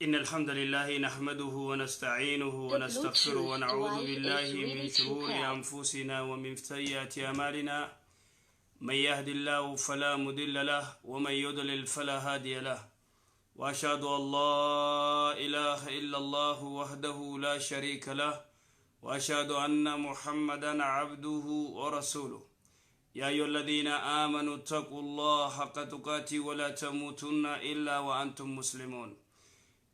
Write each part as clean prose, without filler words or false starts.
إن الحمد لله نحمده ونستعينه The ونستغفره Bluetooth ونعوذ device بالله is من ready to شرور pair. أنفسنا ومن سيئات أعمالنا. من يهد الله فلا مضل له ومن يضلل فلا هادي له، وأشهد أن لا إله إلا الله وحده لا شريك له، وأشهد أن محمدا عبده ورسوله. يا أيها الذين آمنوا اتقوا الله حق تقاته ولا تموتن إلا وأنتم مسلمون.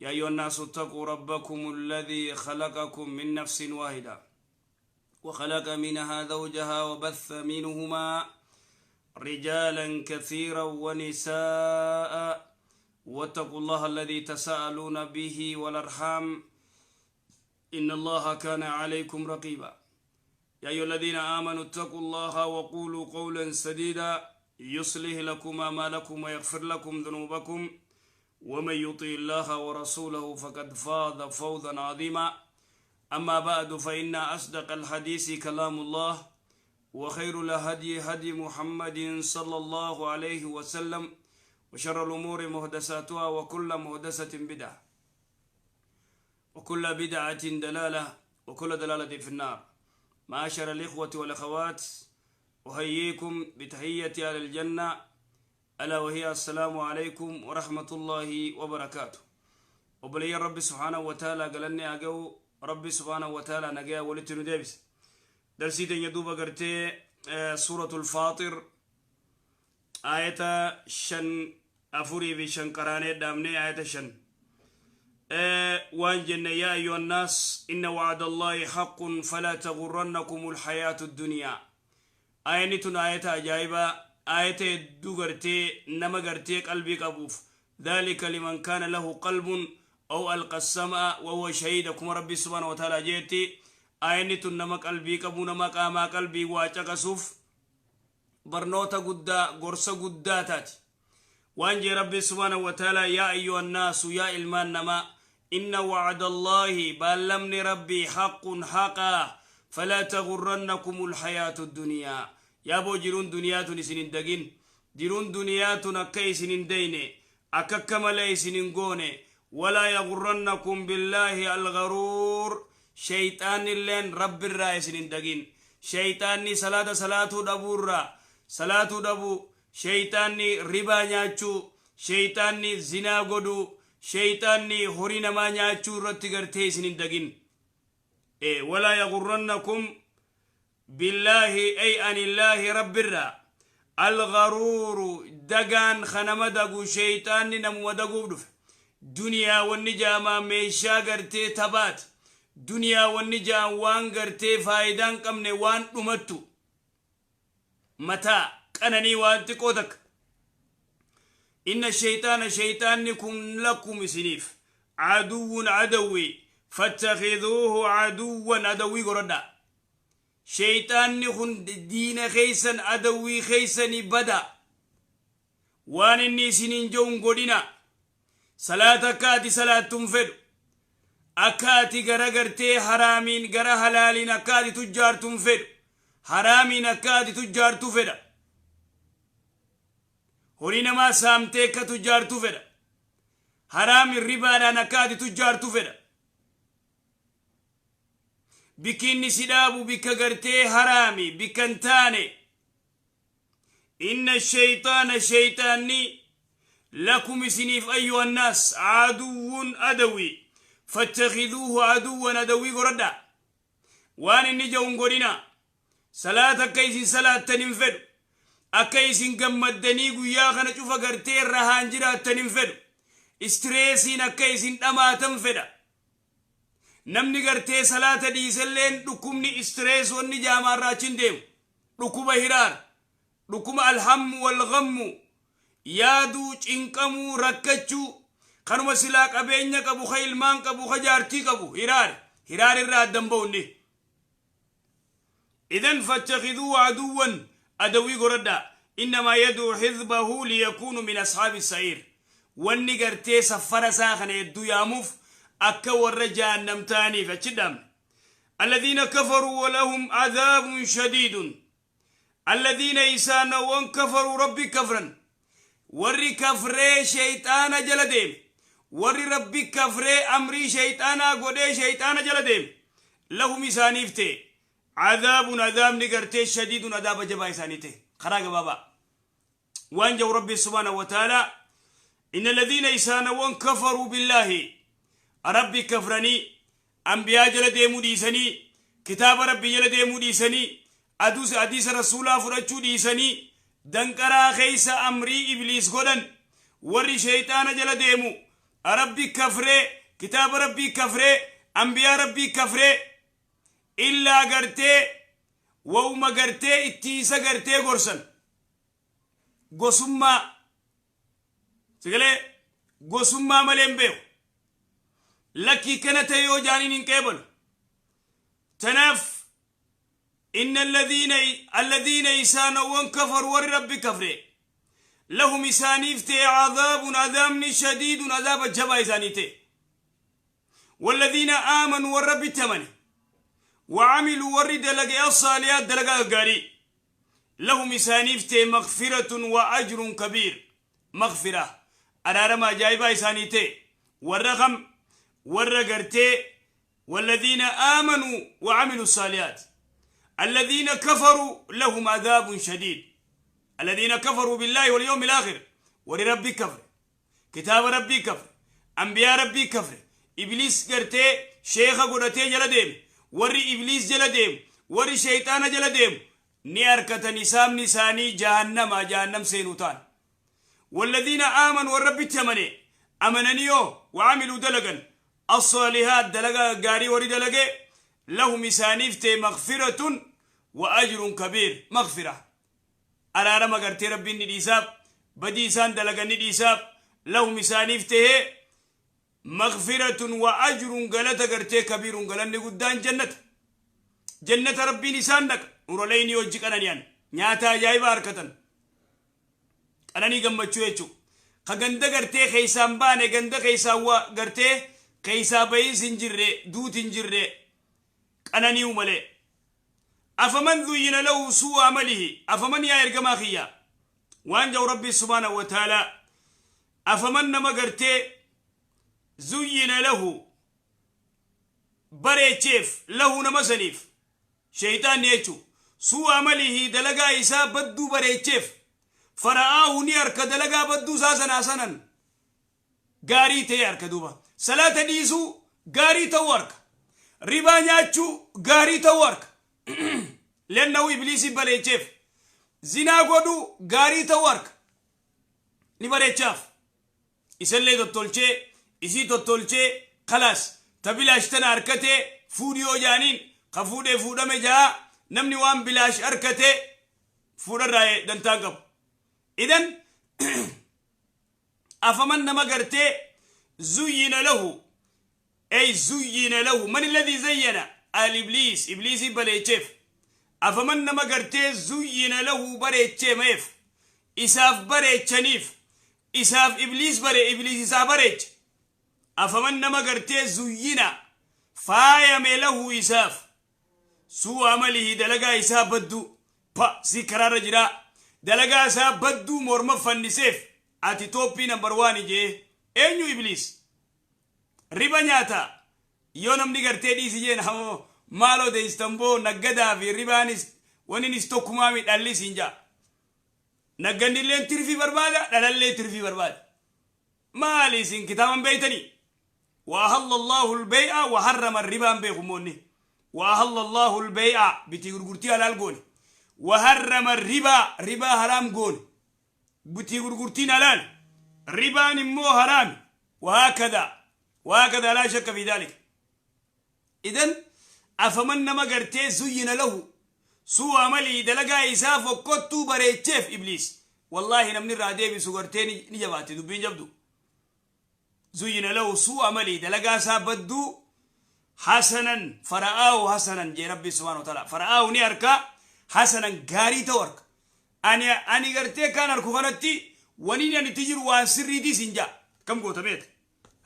يا أيها الناس اتقوا ربكم الذي خلقكم من نفس واحدة وخلق منها زوجها وبث منهما رجالا كثيرا ونساء، واتقوا الله الذي تساءلون به والأرحام إن الله كان عليكم رقيبا. يا أيها الذين آمنوا اتقوا الله وقولوا قولا سديدا يصلح لكم أعمالكم ويغفر لكم ذنوبكم، ومن يطع الله ورسوله فقد فاز فوزا عظيما. أما بعد، فإن أصدق الحديث كلام الله، وخير الهدي هدي محمد صلى الله عليه وسلم، وشر الأمور محدثاتها، وكل محدثة بدعة، وكل بدعة دلالة، وكل دلالة في النار. معاشر الإخوة والأخوات، أحييكم بتحية أهل الجنة، ألا وهي السلام عليكم ورحمة الله وبركاته. Obboleeyyan Rabbi سبحانه وتعالى, galanni haa ga'u Rabbi سبحانه وتعالى nagaya walitti nu deebise. Darsii teenya duuba gartee سورة الفاطر aayata 5, 4 fi 5 qaraanee dhaabnee. Aayata 5 waan jenne: يا أيها الناس إن وعد الله حق فلا تغرنكم الحياة الدنيا. Aayanni tun aayata ajaa'ibaa, aayata hedduu gartee nama gartee qalbii qabuuf. ذلك لمن كان له قلب أو ألقى السمع وهو شهيد. Akkuma Rabbi سبحانه وتعالى jeetti, aayanni tun nama qalbii qabu, nama qaamaa qalbii waa caqasuuf barnoota guddaa, gorsa guddaa taati. Waan jee Rabbi سبحانه وتعالى: يا أيها الناس, yaa ilmaan namaa, إن وعد الله, baallamni Rabbii, حق, haqaa, فلا تغرنكم الحياة الدنيا. Yaaboo, jiruun duniyaa tun isin hin dagin. Jiruun duniyaa tun akka isin hin dayne, akka malee isin hin goone. ولا يغرنكم بالله الغرور. Shayxaanilleen Rabbirraa isin hin dagin. Shayxaanni salaata salaatuu dhabuurraa, salaatuu dhabuu, shayxaanni ribaa nyaachuu, shayxaanni zinaa godhuu, shayxaanni horii namaa nyaachuu irratti gartee isin hin dagin. ولا يغرنكم بالله أي عن الله, Rabbirraa, الغرور, dagaan kanama dagu. Shayxaanni namuma daguuf dhufe. Duniyaa wanni jaamaa meeshaa gartee taphaati. Duniyaa wanni jaan waan gartee faayidaan qabne, waan dhumattu, mataa qananii, waan xiqqoo takka. إن الشيطان, shayxaanni kun, لكم, isiniif, عدو, adawwi, فاتخذوه عدوا, adawwii godhadha. Shayxaanni kun diina keeysan, adawwii keeysani bada. Waan inni isiniin je'un godhina. Salaata akka ati salaattuun fedhu, akka ati gara gartee haraamiin gara halaaliin akka ati tujjaartuun fedhu, haraamiin akka ati tujjaartu fedha. Horii namaa saamtee akka tujjaartu fedha. Haraamin ribaadhaan akka ati tujjaartu fedha. Bikki inni si dhaabu bikka gartee haraami, bikka hin taane. إن الشيطان, shayxaanni, لكم, isiniif, أيها الناس, عدو, adawwi, فاتخذوه عدوا, adawwii godhadha. Waan inni ja'un godhina. Salaata akka isin salaattan hin fedhu. Akka isin gammaddanii guyyaa kana cufa gartee rahaan jiraattan hin fedhu. Stressiin akka isin dhamaatan fedha. Namni gartee salaata dhiiselleen dhukkubni stress wanni jaamaarraa achin deemu, dhukkuba hiraar, dhukkuba الهم والغم, yaaduu, cinqamuu, rakkachuu. Kanuma silaa qabeenya qabu, ka ilmaan qabu, ka jaartii qabu, hiraar hiraar irraa addan ba'unni. إذن فاتخذوه عدوا, adawwii godhadha. إنما يدعو حزبه ليكونوا من أصحاب السعير. Wanni gartee saffara isaa kana hedduu yaamuuf akka warra jahannam ta'aniif achi dhaabne. الذين كفروا ولهم عذاب شديد. الذين, isaanawwan, كفروا, Rabbi kafran, warri kafree shayxaana jala deeme. Warri Rabbi kafree amrii shayxaanaa godhee shayxaana jala deeme, lahum isaaniif ta'e, cadaabun adaabni gartee, shadiidun adaaba jabaa isaanii ta'e. Karaa gabaabaa waan jedhu Rabbi subhaanahu wa ta'aalaa: inna alladhiina isaanawwan kafaruu billaahi, Rabbi kafranii, anbiyaa jala deemuu dhiisanii, kitaaba Rabbi jala deemuu dhiisanii, aduus hadiisa Rasuulaa fudhachuu dhiisanii, danqaraa keeysa amrii Ibliis godhan, warri sheyxaana jala deemu, Rabbi kafree, kitaaba Rabbii kafree, anbiyaa Rabbii kafree, illaa gartee wauma gartee itti isa gartee gorsan, gosummaa sigalee gosummaa malee hin beeku. Lakkii kana ta'e yoo jaaniin hin qeebalu. Tanaaf inna alladhiina isaanowwan kafaru, warri Rabbi kafre, lahum isaaniif ta'e, cadaabun adaabni, shadiidun adaaba jabaa isaanii ta'e. والذين آمنوا والرب تمني وعملوا ور دلق الصالحات دلق غاري، لهم إسانيف تي مغفرة وأجر كبير. مغفرة أرارما جايبا إسانيتي والرقم ورقرتي والذين آمنوا وعملوا الصالحات. الذين كفروا لهم عذاب شديد، الذين كفروا بالله واليوم الآخر، ولربي كفر، كتاب ربي كفر، أنبياء ربي كفر، إبليس قرتي شيخ قرتي جل ديم، وري إبليس جل ديم، وري شيطان جل ديم، ni arkatan isaamni isaanii jahannama, jahannam seenuu ta'an. والذين آمنوا والرب تمني أمننيو وعملوا دلقا الصالحات دلقا قاري وري دلقا، لهم إسانيف مغفرة وأجر كبير. مغفرة أرارما قرتي ربي نديساب بدي إسان دلقا نديساب. لهم إسانيف مغفرة وأجر قلت قرتي كبير قلن قدان جنة، جنة ربي نسان لك ورليني وجه قنانيان نياتا جايبا harkatan qananii gammachuu jechuu ka ganda gartee keeysaan baane, ganda keeysaa waa gartee keeysaa bahiis hin jirre, duuti hin jirre, qananii'u malee. أفمن زين له سوء عمله أفمن yaa ergamaa kiyya waan jau Rabbi subhaanahu wa ta'ala: أفمن nama gartee زين له bareecheef, له nama saniif shayxaanni jechuu, سوء عمله dalagaa isaa badduu bareecheef, فرآه ni harka dalagaa badduu isaa sanaa sanan gaarii ta'e harka. Duuba salaata dhiisuu gaarii ta'uu harka, ribaa nyaachuu gaarii ta'uu harka, lennahu Ibliisii bareecheef, zinaa godhuu gaarii ta'uu harka, ni bareechaaf, isallee tottolchee, isii tottolchee, khalaas ta bilaash tana harkatee fuudhii yoo jaaniin ka fuudhee fuudhame jaa. Namni waan bilaash harkatee fuudharraa dantaan qabu. Idan أفمن nama gartee زين له أي زين له، من الذي زين؟ الإبليس. إبليس bareecheef. أفمن nama gartee زين له bareecheef, isaaf bareechaniif, isaaf Ibliis bare, Ibliis isaa bareeche. أفمن nama gartee زين faayame, له isaaf, سوء عمله dalagaa isaa badduu pa si karaarra jira, dalagaa isaa badduu morma fanniseef, ati top number one jee. Eenyu? Ibliis. Riba nyaata yoo namni gartee dhiisi jeen, hamoo maaloo deeyistanboo naggadaa fi ribaanis waninis tokkumaa midhallis hin jaa. Naggannilleen tirfii barbaada, dhalallee tirfii barbaada. Maali isin kitaaban beeytanii? وأحل الله البيع وحرم الربا beekumoonni. وأحل الله البيع bitii gurgurtii halaal goone, وحرم الربا ribaa haraam goone. Bitii gurgurtiin halaal, ribaan immoo haraam. وهكذا وهكذا لا شك في ذلك. إذن أفمن nama gartee زين له سوء عمله dalagaa isaa fokkottuu bareecheef Ibliis, wallaahi namni irraa deebisu gartee ni jabaate, dubbiin jabdu. زين له سوء عمله dalagaa isaa badduu حسنا فرآه حسنا jee Rabbi subhaanahu wa ta'ala. فرآه ni harka, حسنا gaarii ta'u harka. Ani gartee kaan harku kanatti waniin ani itti jiru waan sirriitii sin jaa. Akkam goota beeta?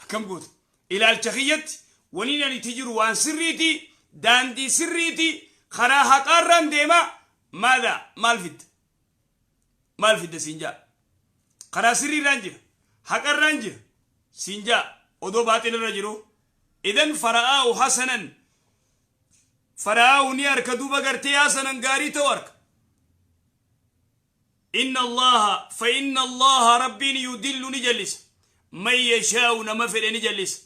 Akkam goota? Ilaalcha kiyyatti waniin ani itti jiru waan sirriitii, daandii sirriitii, karaa haqaarraan deema. Maadha maal fidda? Maal fidda siin jaa? Karaa sirriirraan jira, haqarraan jira. Siin jaa odoo baaxil irra jiru. Idan fara'aahu hasanan, fara'aahu ni arka duuba gartee hasanan gaarii ta'u arka. Inna Allaha, fa inna Allaha rabbiin yudillu ni jallisa man yashaa'u nama fedhe ni jallisa,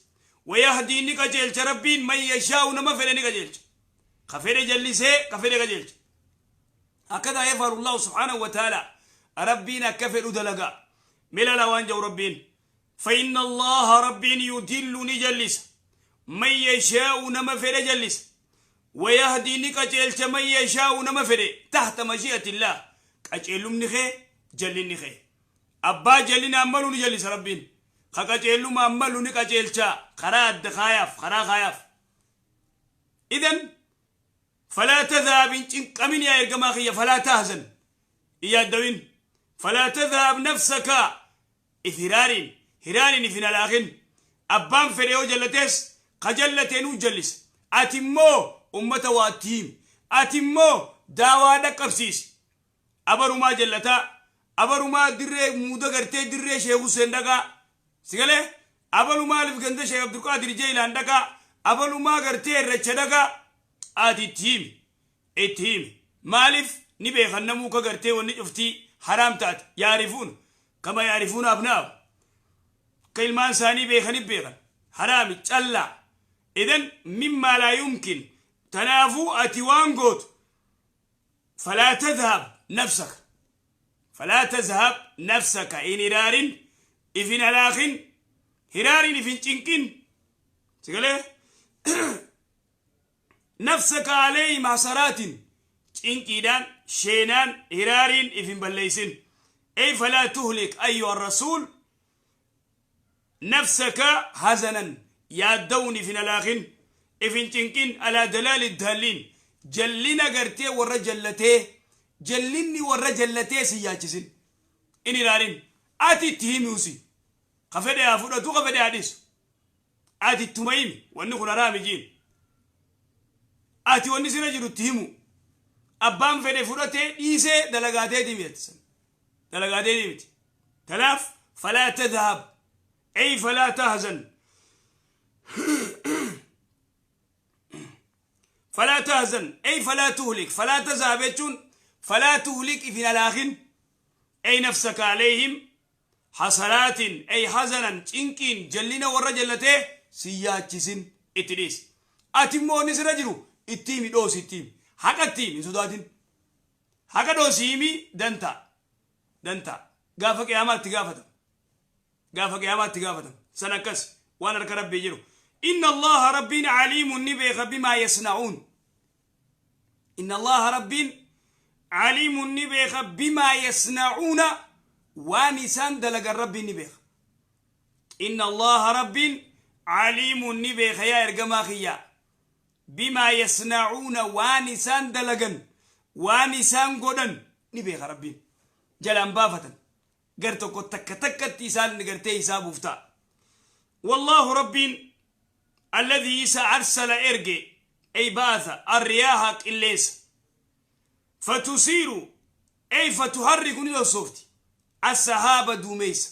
wayahdii ni qajeelcha rabbiin man yashaa'u nama fedhe ni qajeelcha, ka fedhe jallisee ka fedhe qajeelcha. Hakkadaa yafalu Allahu subhaanahu wa ta'ala, rabbiin akka fedhu dalaga. Milala waan jedhu rabbiin fa inna Allaha rabbiin yudillu ni jallisa man yashaa'u nama fedhe jallisa, wayahdii ni qajeelcha man yashaa'u nama fedhe tahta mashi'atillah. Qaceellumni kee jallinni kee abbaa jallinaan malu ni jallisa rabbiin, ka qaceellumaan malu ni qajeelcha, karaa adda kaayaaf karaa kaayaaf. Idan falaa tadhab hin cinqamin yaa ergamaa kiyya, falaa tahzan hin yaaddawin, falaa tadhab nafsaka if hiraariin hiraariin if hin halaakin. Abbaan fedhe yoo jallatees ka jallateenuu jallisa. Ati immoo ummata waatti himi, ati immoo daawaa dhaqqabsiisi. Abarumaa jallataa, abarumaa dirree muuda gartee dirree Sheekh Hussein dhaqaa sigalee, abalu maaliif ganda Sheekh Abdulqaadir Jeelaan dhaqaa, abalumaa gartee irracha dhaqaa. Ati itti himi, itti himi. Maaliif ni beekan namuu ka gartee wanni cuftii haraam taate. Yaarifuun kama yaarifuun abnaahu, ka ilmaan isaanii beekanif beekan haraami callaa. Idan mimmaa laa yumkin. Tanaafuu ati waan gootu falaa tadhab nafsaka, falaa tadhab nafsaka hin hiraarin, if hin halaakin, hiraarin if hin cinqin sigalee nafsaka alayhim hasaraatin cinqiidhaan sheenaan hiraariin if hin balleeysin. Ey falaa tuhlik ayyuha rasuul nafsaka hazanan yaadda'uun if hin halaakin, if hin cinqin alaa dalaali daalliin jallina gartee warra jallatee, jallinni warra jallatee si yaachisin, in hiraarin. Ati itti himiusi, ka fedhe haa fudhatu, ka fedhe haa dhiisu. Ati ittuma himi wanni kun haraami jiin. Ati wanni sira jiru itti himu, abbaan fedhe fudhatee dhiisee dalagaateetii miti, dalagaateetii miti. Tanaaf falaa tadhab ey falaa tahzan, falaa tahzan ey falaa tuhlik, falaa tazhab jechuun falaa tuhlik if hin halaakin ey nafsaka alayhim hasaraatin ey hazanan cinqiin jallina warra jallatee si yaachisin, itti dhiisi. Ati immoo inni sirra jiru itti himi, dhoosi, itti himi, haqa itti himi, hin sodaatin, haqa dhoosi himi. Dantaa dantaa gaafa qiyaamaa itti gaafatama, gaafa qiyaamaa itti gaafatama san. Akkas waan harka rabbii jiru. Inna Allaha rabbiin caliimun ni beeka bimaa yasna'uun. Inna Allaha rabbiin caliimun ni beeka bimaa yasna'uuna waan isaan dalagan rabbiin ni beeka. Inna Allaha rabbiin caliimun ni beeka yaa ergamaa kiyyaa bimaa yasna'uuna waan isaan dalagan, waan isaan godhan ni beeka rabbiin. Jalaan baafatan gar tokko takka takkatti isaan gartee hisaabuuf ta'a. Wallaahu rabbiin alladhii isa arsala erge ay ba'atha arriyaaha qilleensa, fatusiiru ay fatuharriku ni sossoofti assahaaba duumeysa.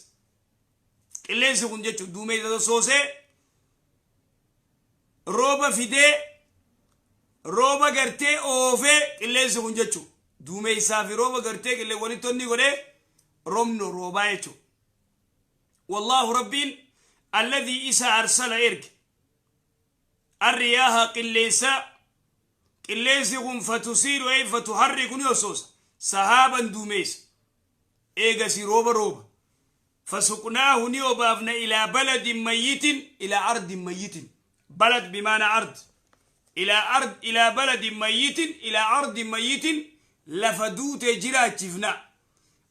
Qilleensi kun jechuun duumeysa sossoosee rooba fidee, rooba gartee oofee. Qilleensi kun jechuun duumeysaa fi rooba gartee qillee walitti onni godhee roobni roobaa jechuun. Wallaahu rabbiin alladhii isa arsala erge arriyaaha qilleensa. Qilleensi kun fatusiiru ay fatuharriku ni sossoosa sahaaban duumeysa, eegasi rooba rooba. Fasuqnaahu ni obaafna ilaa baladin mayyitin, ilaa ardin mayyitin, balad bimaana ard, ilaa ard, ilaa baladin mayyitin, ilaa ardin mayyitin lafa duute jiraachifna.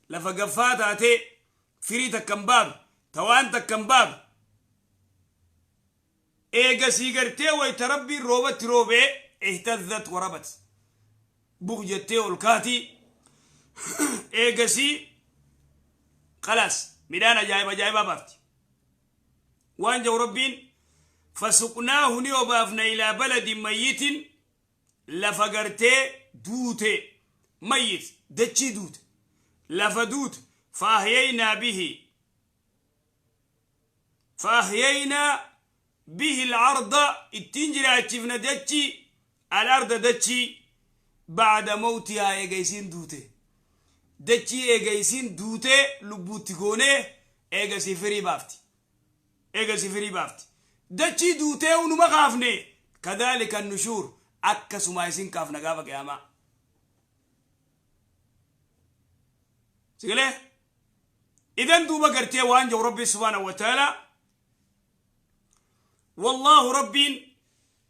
Lafa gaffaa taatee firii takkan baab tawaan takkan baab eegasii gartee wayta rabbiin roobatti roobee ihtazzat warabat buk jettee ol kaatii, eegasii khalaas midhaan ajaa'ib ajaa'ibaa baafti. Waan jedhu rabbiin fasuqnaahu ni obaafna ilaa baladin mayyitin lafa gartee duute, mayyit dachii duute, lafa duute. Faahyaynaa bihi فأحيينا به الأرض ittiin jiraachifna dachii، الأرض dachii، بعد موتها eega isiin duute. Dachii eega isiin duute lubbuutti goonee eegasii firii baafti, eegasii firii baafti. Dachii duutee unuma kaafne. كذلك النشور akkasuma isin kaafna gaafa qiyaamaa. Sigalee idan duuba gartee waan jau Rabbi سبحانه وتعالى: والله ربين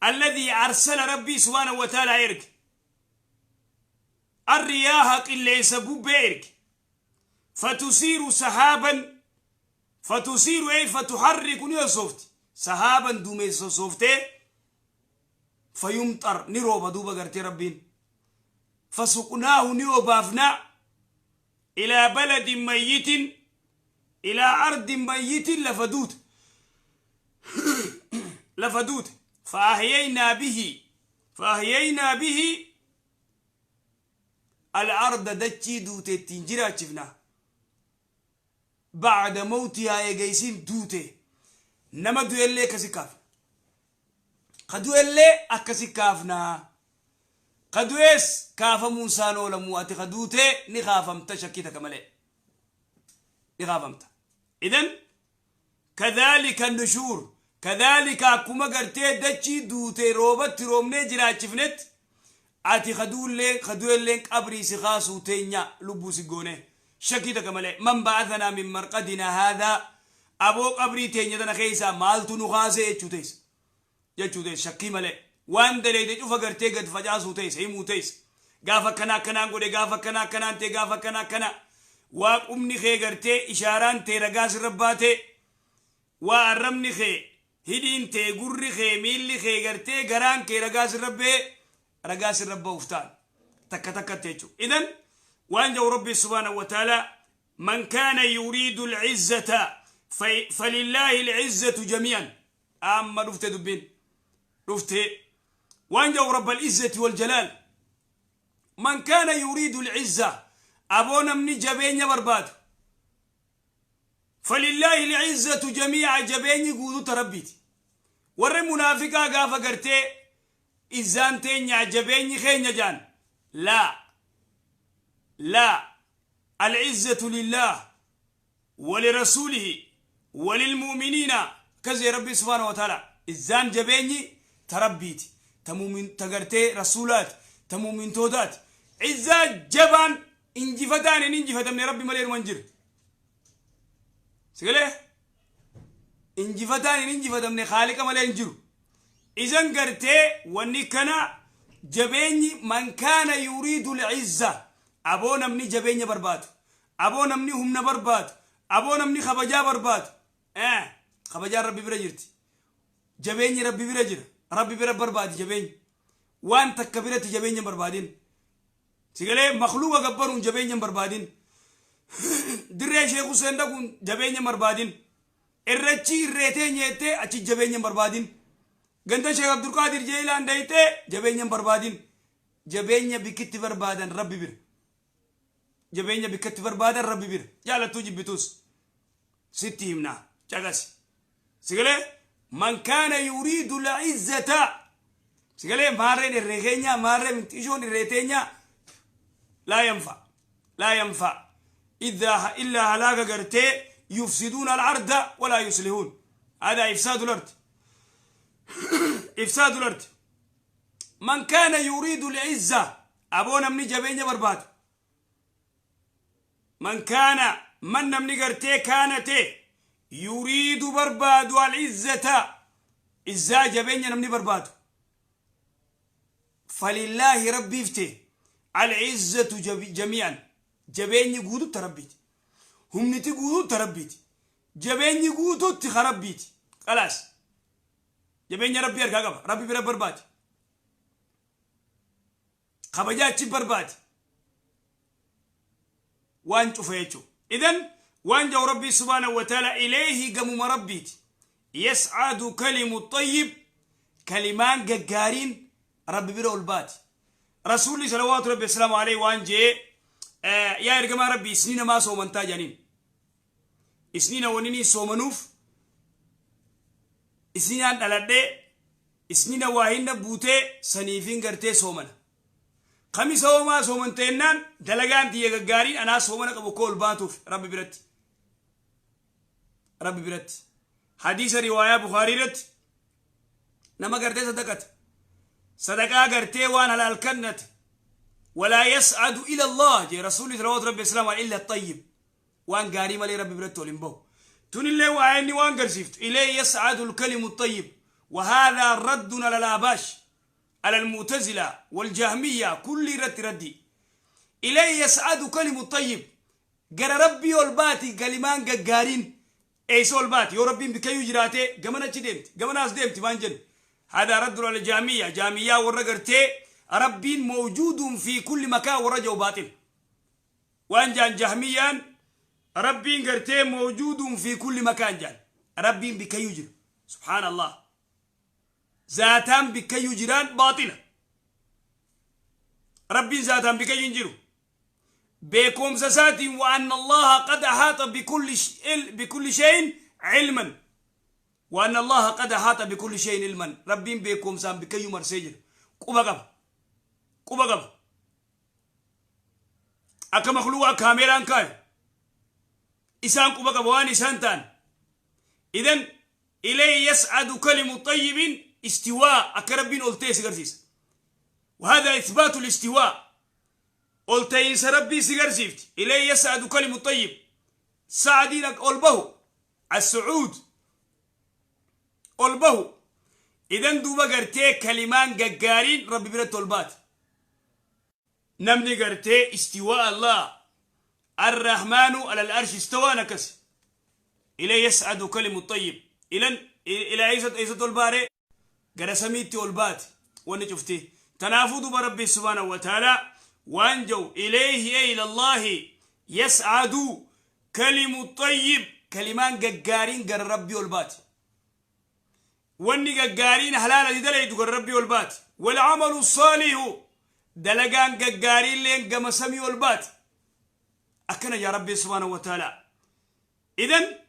الذي أرسل ربي سبحانه وتعالى erge الرياح qilleensa bubbee erge، فتثير سحابا، فتثير أي فتحرك ni sosoofti، سحابا duumessa sosooftee، فيمطر ni rooba duuba gartee Rabbiin، فسقناه ni obaafna، إلى بلد ميت، إلى أرض ميت lafa duute، lafa duute، فأحيينا به، فأحيينا به الأرض dachii duute ittiin jiraachifna، بعد موتها eega isiin duute. Nama du'ellee akkasi kaafna, ka du'ellee akkasi kaafna. Ka du'ees kaafamuun isaan oolamuu. Ati ka duute ni kaafamta, shakkii takka malee ni kaafamta. إذن كذلك النشور، كذلك akkuma gartee dachii duute roobatti roobnee jiraachifnet, ati ka du'elleen qabrii si kaasuu teenya lubbuu si goone, shakkii takka malee. من بعثنا من مرقدنا هذا aboo qabrii teenya tana keessaa maaltu nu kaase jechuu teessa, jechuu teessa, shakkii malee. Waan daleeyde cufa gartee gad facaasuu teessa, himuu teessa. Gaafa akkana akkanaan godhe, gaafa akkana akkanaan ta'e, gaafa akkana akkana waa qubni kee gartee ishaaraan ta'e ragaa sirra baate, waa arrabni kee, hidhiin ta'e, gurri kee, miilli kee, gartee garaan kee ragaa sirra ba'e, ragaa sirra ba'uuf ta'an takka takkatti jechuudha. إذن waan jau Rabbi سبحانه وتعالى: من كان يريد العزة فلله العزة جميعا. أما dhufte dubbiin dhufte. Waan jau رب العزة والجلال: من كان يريد العزة aboo namni jabeenya barbaadu، فلله العزة جميعا jabeenyi guututa Rabbiiti. Warri munaafiqaa gaafa gartee izzaan teenya, jabeenyi keenya jaan, لا لا، العزة لله ولرسوله وللمؤمنين كزي ربي سبحانه وتعالى. Izzaan jabeenyi ta Rabbiiti, ta gartee rasuulaati, ta mu'mintootaati. Izzaa jabaan injifataan hin injifatamne Rabbi malee numan jiru. Sigalee injifataan hin injifatamne Khaaliqa malee hin jiru. Isan gartee wanni kana jabeenyi من كان يريد العزة aboo namni jabeenya barbaadu, aboo namni humna barbaadu, aboo namni kabajaa barbaadu, kabajaan Rabbi bira jirti, jabeenyi Rabbi bira jira, Rabbi bira barbaadi jabeenya. Waan takka biratti jabeenya hin barbaadin. Sigalee makluuqa gabbaruun jabeenya hin barbaadin, dirree Sheekh Hussein dhaquun jabeenya hin barbaadin, irrachi irreetee nyeettee achi jabeenya hin barbaadin, ganda Sheekh Abdulqaadir Jeelaan dayitee jabeenya hin barbaadin. Jabeenya bikkitti barbaadan Rabbi bira, jabeenya bikkatti barbaadan Rabbi bira. Jaalattuu jibbitus sitti himnaa, caqasi. Sigalee من كان يريد العزة sigalee maarreen irree keenya, maarreen minxishoon irree teenya لا ينفع، لا ينفع إذا إلا هلاك gartee يفسدون الأرض ولا يصلحون. هذا إفساد الأرض، إفساد الأرض. من كان يريد العزة aboo namni jabeenya barbaadu، من كان من namni gartee كان ta'e يريد barbaadu، العزة izzaa jabeenya namni barbaadu، فلله Rabbiif ta'e العزة جميعا jabeenyi guututti Rabbiiti, humniti guututti Rabbiiti, jabeenyi guututti Rabbiiti. خلاص jabeenya Rabbii harkaa qaba. Rabbi bira barbaadi, kabajaa achi barbaadi, waan cufa jechuudha. إذن waan jau Rabbii سبحانه وتعالى: إليه gamuma Rabbiiti يصعد الكلم الطيب kalimaan gaggaariin Rabbi bira ol baati. Rasuulli صلوات ربي وسلامه عليه waan jee: yaa ergamaa Rabbii, isniina maa soomantaa jedhaniin. Isniina wanni soomanuuf Isninaan dhaladhee, isnina waa hinna buutee, saniifin gartee soomana. Kamisa hoomaa soomanteennaan dalagaan tiyya gaggaariin anaa soomana qabu koo ol baatuuf Rabbi biratti. Rabbi biratti. Hadiisa riwaayaa Bukaarii irratti nama gartee sadaqate. Sadaqaa gartee waan halaal kennate. ولا يصعد إلى الله jee Rasuulli صلوات ربي وسلامه إلا الطيب. Waan gaarii malee Rabbi biratti ol hin bahu. Tunillee waa inni waan garsiiftu. إليه يصعد الكلم الطيب. وهذا رد على الأحباش، على المعتزلة والجهمية، كل رد ردي. إليه يصعد الكلم الطيب. Gara Rabbii ol baati kalimaan gaggaariin. Eessa ol baati? Yoo Rabbiin bikayyuu jiraate gamana achi deemti, gamana as deemti waan jennu. هذا رد على الجهمية. جهمية warra gartee Rabbiin موجود في كل مكان warra jiru باطل. Waan jaan Jahmiyyaan, Rabbiin gartee موجود في كل مكان jaan. Rabbiin bikayyuu jira. سبحان الله. Zaataan bikayyuu jiraan baaxila. Rabbiin zaataan bikayyuu hin jiru. Beekumsa isaatiin وأن الله قد أحاط بكل شيء علما. وأن الله قد أحاط بكل شيء علما. Rabbiin beekumsaan bikayyuu marsee jira. Quba qaba. Quba qaba. Akka makluuqa kaameeraan kaayu. Isaan quba qaba waan isaan ta'an. إذن إليه يصعد الكلم الطيب استواء akka Rabbiin ol ta'e si garsiisa. وهذا إثبات الاستواء. Ol ta'iinsa Rabbii si garsiifti. إليه يصعد الكلم الطيب. Sa'adiin ol bahu. الصعود. Ol bahu. إذن duuba gartee kalimaan gaggaariin Rabbi biratti ol baate. Namni gartee استواء الله الرحمن على العرش استوى نكس. إليه يصعد الكلم الطيب. إلى إلى eessa ol baare? Gara samiitti ol baate wanni cufti. Tanaafuu duuba Rabbi سبحانه وتعالى waan jau إليه أي إلى الله يصعد الكلم الطيب. Kalimaan gaggaariin gara Rabbii ol baate. Wanni gaggaariin halaala dalaytu gara Rabbii ol baate. والعمل الصالح dalagaan gaggaariin leen gama samii ol baate. Akkana yaa Rabbi سبحانه وتعالى. إذن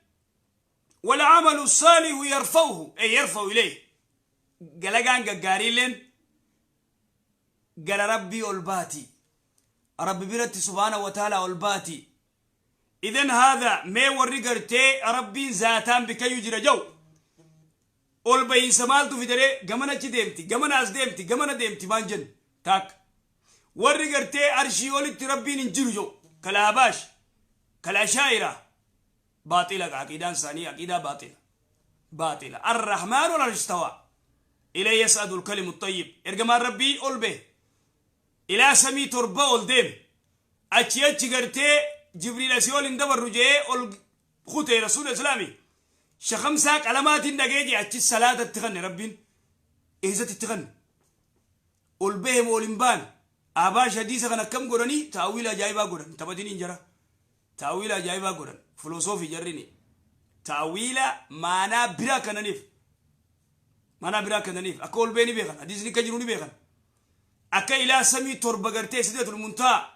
والعمل الصالح يرفعه أي يرفع إليه. Dalagaan gaggaariin leen gara Rabbii ol baati. Rabbi biratti سبحانه وتعالى ol baati. إذن هذا mee warri gartee Rabbiin zaataan bikayyuu jira jau. Ol bahiinsa maaltu fidare? Gamana achi deemti, gamana as deemti, gamana deemti maan jennu taak. Warri gartee arshii olitti Rabbiin hin jiru jau. Kalaabash kalaashaa'ira baaxila, aqiidaan isaanii aqiidaa baaxila. Baaxila. الرحمن على العرش استوى. إليه يصعد الكلم الطيب. Ergamaan Rabbii ol bahe. Ilaa samii torba ol deeme. Achi achi gartee Jibriil asii ol hin dabarru jee ol kutee Rasuula Islaamii. Shakamsaa qalamaatiin dhagee jee achi salaatatti kanne. Rabbiin eessatti itti kanne? Ol bahe moo ol hin baane? Abaash hadiisa kan akkam godhanii taawwiila ajaa'ibaa godhan. Taphatiin hin jara. Taawwiila ajaa'ibaa godhan. Filosoofii jarrini. Taawwiila maanaa biraa kananiif. Maanaa biraa kananiif. Akka ol bahee ni beekan. Hadiisni akka jiru ni beekan. Akka ilaa samii torba gartee سدرة المنتهى.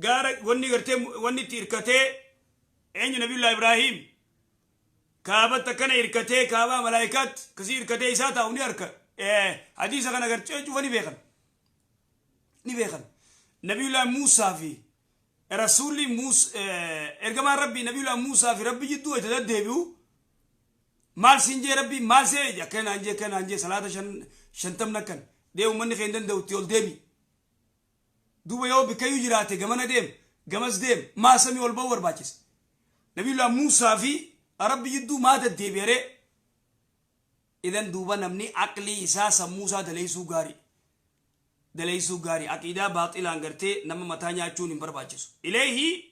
Gaara wanni gartee wanni itti hirkatee eenyu? Nabiyullah Ibraahim. Kaabatti akkana hirkatee, kaabaa malaayikaatti akkasii hirkatee isaa taa'u ni harka. Hadiisa kana gartee cufa ni beekan. Ni beekan. Nabiyullah Muusaa fi Rasuulli Muus ergamaan Rabbii Nabiyullah Muusaa fi Rabbi jidduu itti deddeebi'u maal siin jee Rabbii, maal see akkanaan jee, akkanaan jee, salaata 50 akkan dee uummanni kee hin danda'u itti ol deebi. Duuba yoo bikkayyuu jiraate gamana deem, gamas deem, maa samii ol ba'uu barbaachise? Nabiyullah Muusaa fi Rabbi jidduu maa deddeebi'aree? إذن duuba namni aqlii isaa, sammuu isaa daleessuu gaarii. Daleessuu gaarii. Aqiidaa baaxilaan gartee nama mataa nyaachuun hin barbaachisu. إليه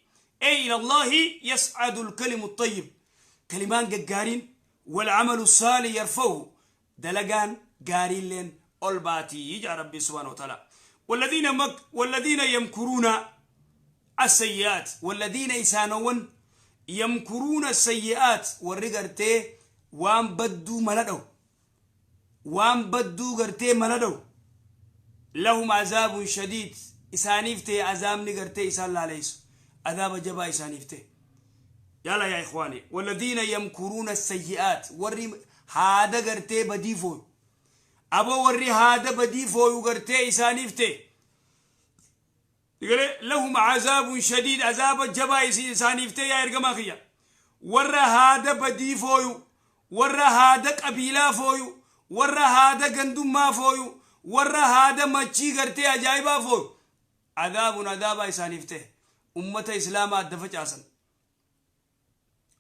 أي إلى الله يصعد الكلم الطيب. Kalimaan gaggaariin والعمل الصالح يرفعه. Dalagaan gaariilleen ol baatii jaa Rabbi سبحانه وتعالى. والذين يمكرون السيئات. والذين isaanowwan يمكرون السيئات warri gartee waan badduu mala dha'u, waan badduu gartee mala dha'u, لهم عذاب شديد isaaniif ta'e azaabni gartee isaan laaleysu, azaaba jabaa isaaniif ta'e. يلا يا إخواني، والذين يمكرون السيئات warri Haada gartee badii fooyu. Aboo warri haada badii fooyu gartee isaaniif ta'e. Lahum azaabun shadiid, azaaba jabaa isaaniif ta'e yaa ergamaa kiyya. Warra haada badii fooyu, warra haada qabiilaa fooyu, warra haada gandummaa fooyu, warra haada machii gartee ajaa'ibaa fooyu. Azaabun azaabaa isaaniif ta'e. Ummata islaamaa adda facaasan.